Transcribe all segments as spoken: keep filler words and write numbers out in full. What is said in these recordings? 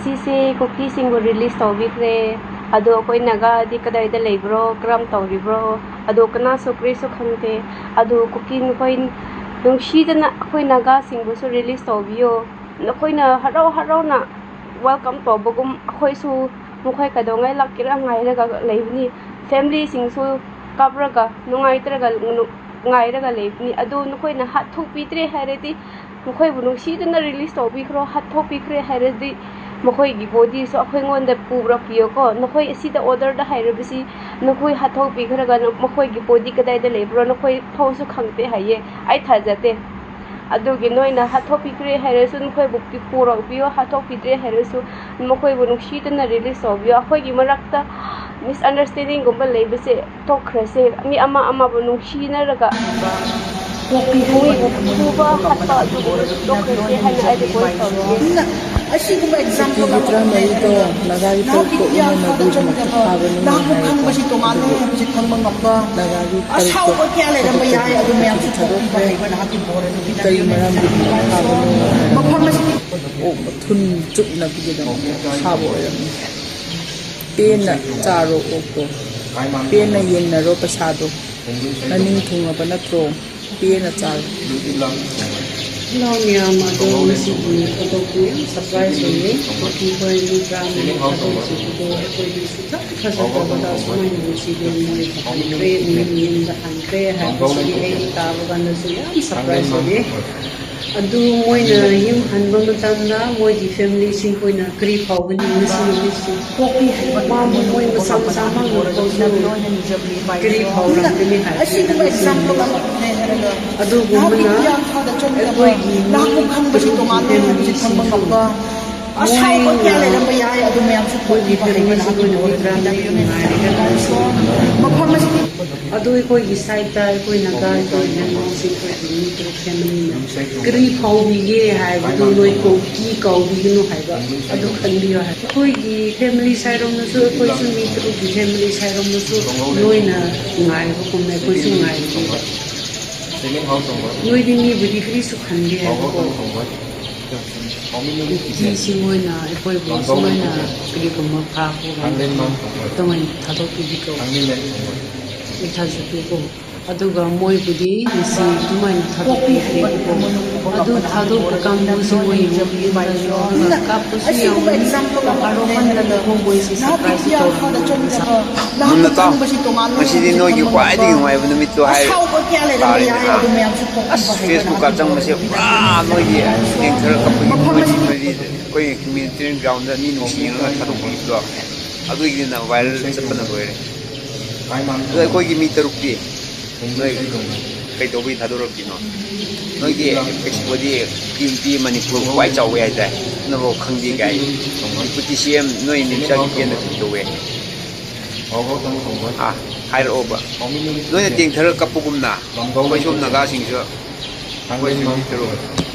ꯁꯤꯁꯦ ꯀꯨꯀꯤꯁꯤꯡꯕꯨ ꯔꯤꯂꯤꯁ ꯇꯧꯕꯤꯈ꯭ꯔꯦ꯫ ꯑꯗꯣ ꯑꯩꯈꯣꯏ ꯅꯥꯒꯥꯗꯤ ꯀꯗꯥꯏꯗ ꯂꯩꯕ꯭ꯔꯣ, ꯀꯔꯝ ꯇꯧꯔꯤꯕ꯭ꯔꯣ, ꯑꯗꯣ ꯀꯅꯥꯁꯨ ꯀꯔꯤꯁꯨ ꯈꯪꯗꯦ꯫ ꯑꯗꯣ ꯀꯨꯀꯤ ꯅꯈꯣꯏ ꯅꯨꯡꯁꯤꯗꯅ ꯑꯩꯈꯣꯏ ꯅꯥꯒꯥꯁꯤꯡꯕꯨꯁꯨ ꯔꯤꯂꯤꯁ ꯇꯧꯕꯤꯌꯣ꯫ ꯅꯈꯣꯏꯅ ꯍꯔꯥꯎ ꯍꯔꯥꯎꯅ ꯋꯦꯜꯀꯝ ꯇꯧꯕꯒꯨꯝ ꯑꯩꯈꯣꯏꯁꯨ ꯃꯈꯣꯏ ꯀꯩꯗꯧꯉꯩ ꯂꯥꯛꯀꯦꯔꯥ ꯉꯥꯏꯔꯒ ꯂꯩꯕꯅꯤ꯫ ꯐꯦꯃꯤꯂꯤꯁꯤꯡꯁꯨ ꯀꯥꯞꯔꯒ ꯅꯨꯡꯉꯥꯏꯇ꯭ꯔꯒ ꯉꯥꯏꯔꯒ ꯂꯩꯕꯅꯤ꯫ ꯑꯗꯨ ꯅꯈꯣꯏꯅ ꯍꯥꯠꯊꯣꯛꯄꯤꯗ꯭ꯔꯦ ꯍꯥꯏꯔꯗꯤ, ꯃꯈꯣꯏꯕꯨ ꯅꯨꯡꯁꯤꯗꯨꯅ ꯔꯤꯂꯤꯁ ꯇꯧꯕꯤꯈ꯭ꯔꯣ꯫ ꯍꯥꯠꯊꯣꯛꯄꯤꯈ꯭ꯔꯦ ꯍꯥꯏꯔꯗꯤ ꯃꯈꯣꯏꯒꯤ ꯕꯣꯗꯤꯁꯨ ꯑꯩꯈꯣꯏꯉꯣꯟꯗ ꯄꯨꯔꯛꯄꯤꯌꯣꯀꯣ꯫ ꯅꯈꯣꯏ ꯑꯁꯤꯗ ꯑꯣꯔꯗꯔꯗ ꯍꯥꯏꯔꯕꯁꯤ ꯅꯈꯣꯏ ꯍꯥꯠꯊꯣꯛꯄꯤꯈ꯭ꯔꯒ ꯅ-, ꯃꯈꯣꯏꯒꯤ ꯕꯣꯗꯤ ꯀꯗꯥꯏꯗ ꯂꯩꯕ꯭ꯔꯣ? ꯅꯈꯣꯏ ꯐꯥꯎꯁꯨ ꯈꯪꯗꯦ ꯍꯥꯏꯌꯦ꯫ ꯑꯩ ꯊꯥꯖꯗꯦ꯫ ꯑꯗꯨꯒꯤ ꯅꯣꯏꯅ ꯍꯥꯠꯊꯣꯛꯄꯤꯈ꯭ꯔꯦ ꯍꯥꯏꯔꯁꯨ ꯅꯈꯣꯏꯕꯨ ꯄꯤ-, ꯄꯨꯔꯛꯄꯤꯌꯣ꯫ ꯍꯥꯠꯊꯣꯛꯄꯤꯗ꯭ꯔꯦ ꯍꯥꯏꯔꯁꯨ ꯃꯈꯣꯏꯕꯨ ꯅꯨꯡꯁꯤꯗꯅ ꯔꯤꯂꯤꯁ ꯇꯧꯕꯤꯌꯣ꯫ ꯑꯩꯈꯣꯏꯒꯤ ꯃꯔꯛꯇ ꯃꯤꯁꯑꯟꯗꯔꯁꯇꯦꯟꯗꯤꯡꯒꯨꯝꯕ ꯂꯩꯕꯁꯦ ꯇꯣꯛꯈ꯭ꯔꯁꯦ꯫ ꯃꯤ ꯑꯃ ꯑꯃꯕꯨ ꯅꯨꯡꯁꯤꯅꯔꯒ ꯃꯤꯕꯨ ꯐꯨꯕ ꯍꯥꯠꯄ ꯑꯗꯨꯒꯨꯝꯕꯁꯨ ꯇꯣꯛꯈ꯭ꯔꯁꯦ ꯍꯥꯏꯅ ꯑꯩ ꯔꯤꯀ꯭ꯋꯦꯁ ꯇꯧꯔꯤꯌꯦ꯫ ꯑꯁꯤꯒꯨꯝꯕ ꯑꯦꯛꯖꯥꯝꯄꯜ ꯅꯨꯄꯤꯒꯤ ꯑꯃ ꯇꯔꯥꯃꯔꯤꯗꯣ ꯅꯥꯒꯥꯒꯤ ꯅꯍꯥꯛꯀꯤ ꯇꯔꯨꯛꯇꯣ ꯏꯌꯥꯝ ꯏꯃꯨꯡ ꯊꯥꯗ ꯃꯗꯨꯒꯤ ꯆꯪꯗꯕ, ꯃꯇꯤꯛ ꯐꯥꯕꯅꯤ ꯅꯍꯥꯛꯄꯨ ꯍꯥꯏꯔꯒ ꯈꯪꯕꯁꯤ ꯇꯣꯉꯥꯟꯂꯦ ꯑꯗꯨꯕꯨ ꯍꯥꯏꯕꯁꯤ ꯈꯪꯕ ꯉꯝꯕ, ꯅꯥꯒꯥꯒꯤ ꯇꯔꯨꯛꯇꯣ ꯑꯁꯥꯎꯕ ꯀꯌꯥ ꯂꯩꯔꯝꯕ ꯌꯥꯏ, ꯑꯗꯨ ꯃꯌꯥꯝꯁꯨ ꯊꯣꯛꯄꯤꯕ ꯊꯥꯗꯣꯛꯈ꯭ꯔꯦ꯫ ꯍꯩꯕ ꯅꯍꯥꯛꯀꯤ ꯕꯣꯔ ꯑꯗꯨ ꯀꯔꯤ ꯄꯤꯅꯕꯤꯌꯨ꯫ ꯃꯔꯝꯒꯤ ꯃꯐꯝ ꯑꯁꯤ ꯑꯣꯛ ꯃꯊꯨꯟ ꯆꯨꯞꯅꯕꯒꯤꯗꯃꯛꯇ ꯐꯥꯕ ꯑꯣꯏꯔꯝꯃꯤ꯫ ꯄꯦꯟꯅ ꯆꯥꯔꯣ ꯑꯣꯛꯇꯣ꯫ ꯄꯦꯟꯅ ꯌꯦꯟꯅꯔꯣ ꯄꯩꯁꯥꯗꯣ꯫ ꯅꯅꯤꯡ ꯊꯨꯡꯉꯕ ꯅꯠꯇ꯭ꯔꯣ? ꯄꯦꯟꯅ ꯆꯥꯔꯣ꯫ ꯍꯜꯂꯣ ꯃꯌꯥꯝ, ꯑꯗꯣ ꯉꯁꯤꯒꯤ ꯊꯧꯗꯣꯛꯇꯨ ꯌꯥꯝ ꯁꯔꯄ꯭ꯔꯥꯏꯖ ꯑꯣꯏꯌꯦ꯫ ꯀꯨꯀꯤ ꯈꯣꯏ ꯃꯤ ꯇꯔꯥꯃꯔꯤ ꯊꯥꯗꯣꯛꯈꯤꯕꯗꯣ ꯑꯩꯈꯣꯏꯗꯤ ꯁꯨꯡꯊꯥ ꯊꯥꯖꯗꯕꯗ ꯑꯁꯨꯃꯥꯏꯅ ꯉꯁꯤꯗꯤ ꯃꯣꯏ ꯍꯟꯈ꯭ꯔꯦ, ꯃꯤ ꯌꯨꯝꯗ ꯍꯟꯈ꯭ꯔꯦ ꯍꯥꯏꯕꯁꯤꯗꯤ ꯑꯩ ꯇꯥꯕ ꯀꯥꯟꯗꯁꯨ ꯌꯥꯝ ꯁꯔꯄ꯭ꯔꯥꯏꯖ ꯑꯣꯏꯌꯦ꯫ ꯑꯗꯨ ꯃꯣꯏꯅ ꯌꯨꯝ ꯍꯟꯕ ꯃꯇꯝꯗ ꯃꯣꯏꯒꯤ ꯐꯦꯃꯤꯂꯤꯁꯤꯡ ꯈꯣꯏꯅ ꯀꯔꯤ ꯐꯥꯎꯒꯅꯤ? ꯉꯁꯤ ꯅꯨꯃꯤꯠꯁꯤ ꯃꯥꯕꯨ ꯃꯣꯏ ꯃꯁꯥ ꯃꯁꯥꯃꯛꯅ ꯐꯥꯎꯁꯨ ꯀꯔꯤ ꯐꯥꯎꯔꯝꯒꯅꯤ ꯍꯥꯏꯕꯁꯤ ꯑꯗꯨꯒꯨꯝꯕꯅ ꯑꯩꯈꯣꯏꯒꯤ ꯃꯤ ꯐꯦꯃꯤꯂꯤꯁꯤꯡꯁꯨ ꯑꯁꯥꯎꯕ ꯀꯌꯥ ꯂꯩꯔꯝꯕ ꯌꯥꯏ, ꯑꯗꯨ ꯃꯌꯥꯝꯁꯨ ꯃꯣꯏꯒꯤ ꯐꯦꯃꯤꯂꯤꯁꯤꯡ ꯉꯥꯏꯔꯒ ꯂꯩꯔꯤ꯫ ꯃꯐꯝ ꯑꯁꯤ ꯑꯗꯨ ꯑꯩꯈꯣꯏꯒꯤ ꯁꯥꯏꯠꯇ ꯑꯩꯈꯣꯏ ꯅꯥꯒꯥ, ꯑꯩꯈꯣꯏ ꯂꯦꯡꯃꯥꯏꯁꯤꯡ, ꯑꯩꯈꯣꯏꯒꯤ ꯃꯤ ꯇꯔꯨꯛ ꯐꯦꯃꯤꯂꯤꯅ ꯀꯔꯤ ꯐꯥꯎꯕꯤꯒꯦ ꯍꯥꯏꯕꯗꯨ ꯅꯣꯏ ꯀꯨꯀꯤ ꯀꯥꯎꯕꯤꯒꯅꯨ ꯍꯥꯏꯕ ꯑꯗꯨ ꯈꯟꯕꯤꯌꯨ ꯍꯥꯏꯕ꯫ ꯑꯩꯈꯣꯏꯒꯤ ꯐꯦꯃꯤꯂꯤ ꯁꯥꯏꯔꯣꯝꯗꯁꯨ, ꯑꯩꯈꯣꯏꯁꯨ ꯃꯤ ꯇꯔꯨꯛꯀꯤ ꯐꯦꯃꯤꯂꯤ ꯁꯥꯏꯔꯣꯝꯗꯁꯨ ꯅꯣꯏꯅ ꯉꯥꯏꯕꯒꯨꯝꯅ ꯑꯩꯈꯣꯏꯁꯨ ꯉꯥꯏꯔꯤꯕ꯫ ꯅꯣꯏꯗꯤ ꯃꯤꯕꯨꯗꯤ ꯀꯔꯤꯁꯨ ꯈꯟꯗꯦ ꯍꯥꯏꯕꯀꯣ꯫ ꯀꯨꯀꯤꯁꯤꯡ ꯑꯣꯏꯅ ꯑꯩꯈꯣꯏꯕꯨ ꯁꯨꯃꯥꯏꯅ ꯀꯔꯤꯒꯨꯝꯕ ꯐꯥꯕ ꯀꯥꯟꯗ ꯀꯃꯥꯏꯅ ꯊꯥꯗꯣꯛꯄꯤꯒꯗ꯭ꯔꯣ? ꯑꯩ ꯊꯥꯖꯗꯦꯀꯣ꯫ ꯑꯗꯨꯒ ꯃꯣꯏꯕꯨꯗꯤ ꯉꯁꯤ ꯑꯗꯨꯃꯥꯏꯅ ꯊꯥꯗꯣꯛꯄꯤꯈ꯭ꯔꯦꯕꯀꯣ꯫ ꯑꯗꯨ ꯊꯥꯗꯣꯛꯄ ꯀꯥꯡꯕꯨꯁꯤ ꯃꯣꯏ ꯌꯦꯡꯉꯣ, ꯌꯨꯝꯗ ꯌꯧꯔꯒ ꯀꯥꯞꯄꯁꯨ ꯌꯥꯎꯒꯅꯤ, ꯍꯔꯥꯎꯃꯟꯗꯅꯀꯣ ꯃꯣꯏꯁꯤ surprise ꯇꯧꯔꯝꯃꯤ꯫ ꯃꯨꯟꯅ ꯇꯥꯎ꯫ ꯉꯁꯤꯗꯤ ꯅꯣꯏꯒꯤ ꯈ꯭ꯋꯥꯏꯗꯒꯤ ꯅꯨꯡꯉꯥꯏꯕ ꯅꯨꯃꯤꯠꯇꯣ ꯍꯥꯏ ꯇꯥꯔꯦꯅꯦ, ꯍꯥ? ꯑꯁ, Facebook ꯀ ꯆꯪꯕꯁꯦ ꯄꯨꯔꯥ ꯅꯣꯏꯒꯤ ꯇꯦꯡꯊꯔ ꯀꯞꯄꯒꯤ ꯅꯣꯏ, ꯅꯣꯏꯗꯤ ꯑꯩꯈꯣꯏ humanitarian ground ꯗ ꯃꯤ ꯅꯨꯡꯁꯤ ꯌꯦꯡꯉꯒ ꯊꯥꯗꯣꯛꯄꯤꯕꯗꯣ, ꯑꯗꯨꯒꯤꯅ viral ꯆꯠꯄꯅ ꯂꯣꯏꯔꯦ꯫ ꯑꯗꯣ ꯑꯩꯈꯣꯏꯒꯤ ꯃꯤ ꯇꯔꯨꯛꯇꯤ ꯅꯣꯏ ꯀꯩꯗꯧꯕꯩ ꯊꯥꯗꯣꯔꯛꯇ꯭ꯔꯤꯅꯣ? ꯅꯣꯏꯒꯤ expo ꯗꯤ ꯄꯤ ꯃꯅꯤꯄꯨꯔ ꯈ꯭ꯋꯥꯏ ꯆꯥꯎꯋꯦ ꯍꯥꯏꯗꯥꯏ? ꯅꯕꯨ ꯈꯪꯗꯦ ꯀꯥꯏ꯫ Deputy C M ꯅꯣꯏ ꯃꯤꯅꯤꯁꯇꯔ ꯀꯤꯄꯦꯟꯅ ꯀꯩꯗꯧꯋꯦ? ꯑꯥ, ꯍꯥꯏꯔꯛꯑꯣꯕ꯫ ꯅꯣꯏꯅ ꯇꯦꯡꯊꯔ ꯀꯞꯄꯒꯨꯝꯅ ꯑꯩꯈꯣꯏ ꯁꯣꯝ ꯅꯥꯒꯥꯁꯤꯡꯁꯨ, ꯑꯩꯈꯣꯏꯁꯨ ꯃꯤ ꯇꯔꯨꯛ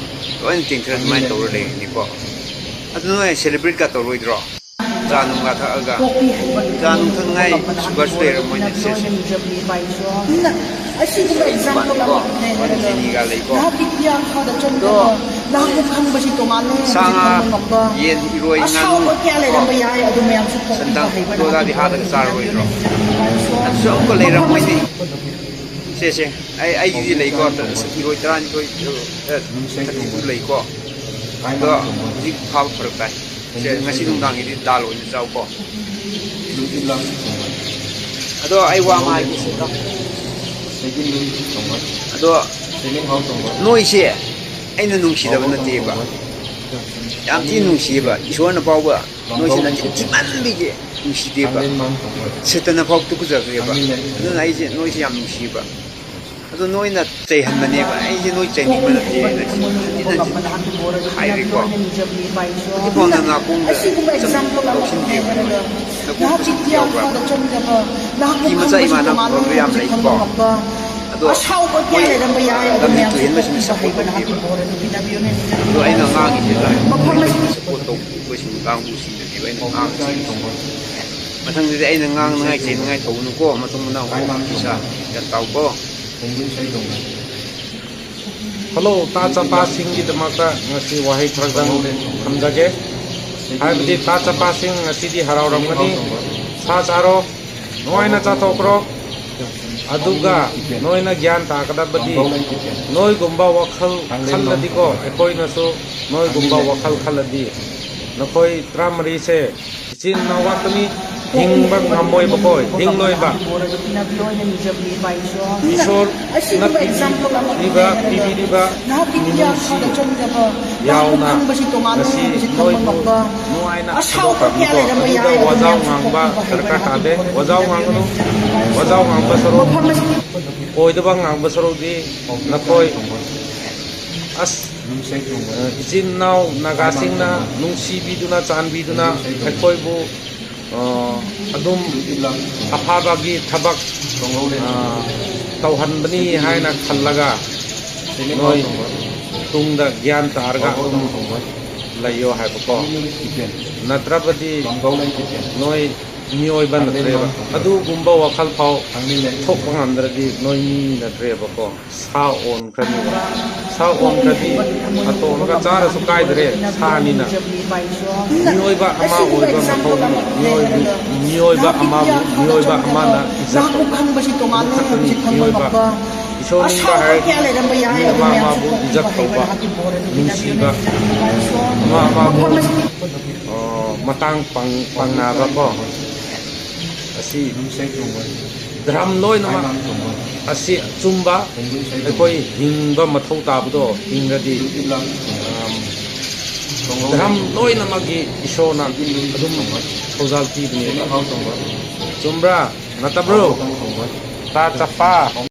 ꯂꯣꯏꯅ ꯇꯦꯡꯊꯔ ꯑꯗꯨꯃꯥꯏꯅ ꯇꯧꯔ ꯂꯩꯔꯤꯅꯤꯀꯣ꯫ ꯑꯗꯨ ꯅꯣꯏ celebrate ꯀ ꯇꯧꯔꯣꯏꯗ꯭ꯔꯣ? ꯆꯥ ꯅꯨꯡꯒ ꯊꯛꯑꯒ꯫ ꯆꯥ ꯅꯨꯡ ꯊꯛꯅꯉꯥꯏ sugar ꯁꯨ ꯂꯩꯔꯝꯃꯣꯏꯅꯦ, ꯁꯦ, ꯁꯦ꯫ ꯑꯁꯤꯒꯨꯝꯕ example ꯑꯃ ꯆꯤꯅꯤꯒ ꯂꯩꯀꯣ꯫ ꯅꯍꯥꯛꯀꯤ ꯏꯌꯥꯝꯕꯗ ꯆꯪꯗꯕ, ꯑꯗꯣ ꯅꯍꯥꯛꯅ ꯈꯪꯕꯁꯤ ꯇꯣꯉꯥꯜꯂꯦ ꯍꯥꯏꯕꯁꯤ ꯁꯥ ꯉꯥ, ꯈꯪꯕ ꯉꯝꯕ, ꯌꯦꯟ, ꯏꯔꯣꯏ, ꯉꯥꯅꯨ, ꯑꯁꯥꯎꯕ ꯀꯌꯥ ꯂꯩꯔꯝꯕ ꯌꯥꯏ, ꯑꯗꯨ ꯃꯌꯥꯝꯁꯨ ꯁꯟꯗꯪ, ꯀꯣꯛꯄꯤꯕ ꯍꯩꯕ ꯇꯣꯗꯥꯗꯤ ꯅꯍꯥꯛꯀꯤ ꯍꯥꯠꯂꯒ ꯆꯥꯔꯔꯣꯏꯗ꯭ꯔꯣ? ꯑꯗꯨꯁꯨ ꯑꯝꯇ ꯂꯩꯔꯝꯃꯣꯏꯅꯦ꯫ ꯁꯦ, ꯁꯦ, ꯑꯩ, ꯑꯩꯒꯤꯗꯤ ꯂꯩꯀꯣ, ꯏꯔꯣꯏ ꯇꯔꯥꯅꯤꯊꯣꯏ, ꯑ, ꯊꯥꯔꯇꯤ ꯇꯨ ꯂꯩꯀꯣ꯫ ꯑꯗꯣ ꯍꯧꯖꯤꯛ ꯐꯥꯕ ꯐꯔꯛ ꯇꯥꯏ꯫ ꯁꯦ, ꯉꯁꯤ ꯅꯨꯡꯗꯥꯡꯒꯤꯗꯤ ꯗꯥꯜ ꯑꯣꯏꯅ ꯆꯥꯎꯀꯣ꯫ ꯑꯗꯣ ꯑꯩ ꯋꯥ ꯑꯃ ꯍꯥꯏꯒꯦ ꯁꯦ, ꯏꯇꯥꯎ꯫ ꯑꯗꯣ ꯅꯣꯏꯁꯦ ꯑꯩꯅ ꯅꯨꯡꯁꯤꯗꯕ ꯅꯠꯇꯦꯕ꯫ ꯌꯥꯝ ꯊꯤꯅ ꯅꯨꯡꯁꯤꯌꯦꯕ꯫ ꯏꯁꯣꯔꯅ ꯐꯥꯎꯕ ꯅꯣꯏꯁꯦ ꯅꯆꯤꯟ ꯊꯤꯃꯟꯕꯒꯤ ꯅꯨꯡꯁꯤꯗꯦꯕ꯫ ꯁꯦꯇꯟꯅ ꯐꯥꯎ ꯇꯨꯀꯨꯖꯈ꯭ꯔꯦꯕ꯫ ꯑꯗꯨꯅ ꯑꯩꯁꯦ ꯅꯣꯏꯁꯦ ꯌꯥꯝ ꯅꯨꯡꯁꯤꯌꯦꯕ꯫ ꯑꯗꯣ ꯅꯣꯏꯅ ꯆꯩꯍꯟꯕꯅꯦꯕ꯫ ꯑꯩꯁꯦ ꯅꯣꯏ ꯆꯩꯅꯤꯡꯕ ꯅꯠꯇꯦ꯫ ꯑꯩꯅ ꯍꯟꯖꯤꯟ ꯍꯟꯖꯤꯟ ꯍꯥꯏꯔꯦꯀꯣ꯫ ꯍꯧꯖꯤꯛꯐꯥꯎ ꯅꯪ ꯅꯥꯀꯣꯡꯗ ꯆꯞ ꯂꯧꯁꯤꯟꯗꯦꯕ꯫ ꯅꯀꯣꯛꯇꯁꯨ ꯌꯥꯎꯕ꯭ꯔꯕ? ꯅꯨꯄꯤ ꯃꯆꯥ ꯏꯃꯥꯟꯅꯕ ꯑꯐꯕ ꯌꯥꯝ ꯂꯩꯀꯣ꯫ ꯑꯗꯣ ꯃꯣꯏ, ꯑ, ꯂꯝꯍꯦꯟ ꯇꯨꯍꯦꯟꯕꯁꯤꯡꯅ support ꯇꯧꯗꯦꯕ꯫ ꯑꯗꯣ ꯑꯩꯅ ꯉꯥꯡꯉꯤꯁꯦ ꯅꯣꯏ support ꯇꯧꯕ ꯀꯥꯡꯕꯨꯁꯤꯡꯗꯨꯅꯦꯕ ꯑꯩꯅ ꯉꯥꯡꯉꯤꯁꯦ꯫ ꯃꯊꯪꯗꯗꯤ ꯑꯩꯅ ꯉꯥꯡꯅꯉꯥꯏ ꯆꯩꯅꯉꯥꯏ ꯇꯧꯒꯅꯨꯀꯣ, ꯃꯇꯨꯡ ꯃꯅꯥꯎ ꯄꯩꯁꯥ ꯒ꯭ꯌꯥꯟ ꯇꯥꯎꯀꯣ꯫ ꯍꯜꯂꯣ, ꯇꯥ ꯆꯄꯥꯁꯤꯡꯒꯤꯗꯃꯛꯇ ꯉꯁꯤ ꯋꯥꯍꯩ ꯈꯔꯗꯪ ꯊꯝꯖꯒꯦ꯫ ꯍꯥꯏꯕꯗꯤ ꯇꯥ ꯆꯄꯥꯁꯤꯡ ꯉꯁꯤꯗꯤ ꯍꯔꯥꯎꯔꯝꯒꯅꯤ꯫ ꯁꯥ ꯆꯥꯔꯣ, ꯅꯨꯡꯉꯥꯏꯅ ꯆꯥꯊꯣꯛꯈ꯭ꯔꯣ꯫ ꯑꯗꯨꯒ ꯅꯣꯏꯅ ꯒ꯭ꯌꯥꯟ ꯇꯥꯒꯗꯕꯗꯤ, ꯅꯣꯏꯒꯨꯝꯕ ꯋꯥꯈꯜ ꯈꯜꯂꯗꯤꯀꯣ, ꯑꯩꯈꯣꯏꯅꯁꯨ ꯅꯣꯏꯒꯨꯝꯕ ꯋꯥꯈꯜ ꯈꯜꯂꯗꯤ, ꯅꯈꯣꯏ ꯇꯔꯥꯃꯔꯤꯁꯦ ꯏꯆꯤꯟ ꯏꯅꯥꯎ ꯉꯥꯛꯇꯅꯤ, ꯍꯤꯡꯕ ꯉꯝꯃꯣꯏꯕꯀꯣ, ꯍꯤꯡꯂꯣꯏꯕ꯫ ꯏꯁꯣꯔꯅ ꯄꯤꯕ, ꯄꯤꯕꯤꯔꯤꯕ ꯃꯤꯅꯨꯡꯁꯤ ꯌꯥꯎꯅ ꯉꯁꯤ ꯅꯣꯏꯕꯨ ꯅꯨꯡꯉꯥꯏꯅ ꯊꯥꯗꯣꯛꯈ꯭ꯔꯕꯅꯤꯀꯣ꯫ ꯑꯗꯨꯗ ꯋꯥꯖꯥꯎ ꯉꯥꯡꯕ ꯗꯔꯀꯥꯔ ꯇꯥꯗꯦ꯫ ꯋꯥꯖꯥꯎ ꯉꯥꯡꯒꯅꯨ, ꯋꯥꯖꯥꯎ ꯉꯥꯡꯕ ꯁꯔꯨꯛ, ꯑꯣꯏꯗꯕ ꯉꯥꯡꯕ ꯁꯔꯨꯛꯗꯤ ꯅꯈꯣꯏ ꯑꯁ, ꯏꯆꯤꯟ ꯏꯅꯥꯎ ꯅꯥꯒꯥꯁꯤꯡꯅ ꯅꯨꯡꯁꯤꯕꯤꯗꯨꯅ, ꯆꯥꯟꯕꯤꯗꯨꯅ ꯑꯩꯈꯣꯏꯕꯨ, ꯑ, ꯑꯗꯨꯝ ꯑꯐꯕꯒꯤ ꯊꯕꯛ, ꯑ, ꯇꯧꯍꯟꯕꯅꯤ ꯍꯥꯏꯅ ꯈꯜꯂꯒ ꯅꯣꯏ ꯇꯨꯡꯗ ꯒ꯭ꯌꯥꯟ ꯇꯥꯔꯒ ꯑꯗꯨꯝ ꯂꯩꯌꯣ ꯍꯥꯏꯕꯀꯣ꯫ ꯅꯠꯇ꯭ꯔꯕꯗꯤ ꯅꯣꯏ ꯃꯤꯑꯣꯏꯕ ꯅꯠꯇ꯭ꯔꯦꯕ꯫ ꯑꯗꯨꯒꯨꯝꯕ ꯋꯥꯈꯜ ꯐꯥꯎ ꯊꯣꯛꯄ ꯉꯝꯗ꯭ꯔꯗꯤ ꯅꯣꯏ ꯃꯤ ꯅꯠꯇ꯭ꯔꯦꯕꯀꯣ꯫ ꯁꯥ ꯑꯣꯟꯈ꯭ꯔꯅꯤꯕ꯫ ꯁꯥ ꯑꯣꯟꯈ꯭ꯔꯗꯤ ꯍꯥꯠꯇꯣꯛꯑꯒ ꯆꯥꯔꯁꯨ ꯀꯥꯏꯗ꯭ꯔꯦ, ꯁꯥꯅꯤꯅ꯫ ꯃꯤꯑꯣꯏꯕ ꯑꯃ ꯑꯣꯏꯕ ꯃꯊꯧꯅꯤ꯫ ꯃꯤꯑꯣꯏꯕ, ꯃꯤꯑꯣꯏꯕ ꯑꯃꯕꯨ ꯃꯤꯑꯣꯏꯕ ꯑꯃꯅ ꯏꯖꯠ ꯇꯧꯕ꯫ ꯑꯗꯨ ꯈꯛꯇꯅꯤ ꯃꯤꯑꯣꯏꯕ꯫ ꯏꯁꯣꯔ ꯅꯤꯡꯕ ꯍꯥꯏꯔꯗꯤ ꯃꯤ ꯑꯃ ꯑꯃꯕꯨ ꯏꯖꯠ ꯇꯧꯕ, ꯅꯨꯡꯁꯤꯕ, ꯑꯃ ꯑꯃꯕꯨ, ꯑ, ꯃꯇꯥꯡ ꯄꯥꯡ-, ꯄꯥꯡꯅꯕ ꯀꯣ꯫ ꯑꯁꯤ ꯙꯔꯝ ꯂꯣꯏꯅꯃꯛ ꯑꯁꯤ ꯑꯆꯨꯝꯕ ꯑꯩꯈꯣꯏ ꯍꯤꯡꯕ ꯃꯊꯧ ꯇꯥꯕꯗꯣ ꯍꯤꯡꯔꯗꯤ, ꯑꯝ, ꯙꯔꯝ ꯂꯣꯏꯅꯃꯛꯀꯤ ꯏꯁꯣꯔꯅ ꯑꯗꯨꯝ ꯊꯧꯖꯥꯜ ꯄꯤꯕꯅꯦꯕ꯫ ꯆꯨꯝꯕ꯭ꯔꯥ? ꯅꯠꯇꯕ꯭ꯔꯣ? ꯇꯥ ꯆꯞꯄꯥ꯫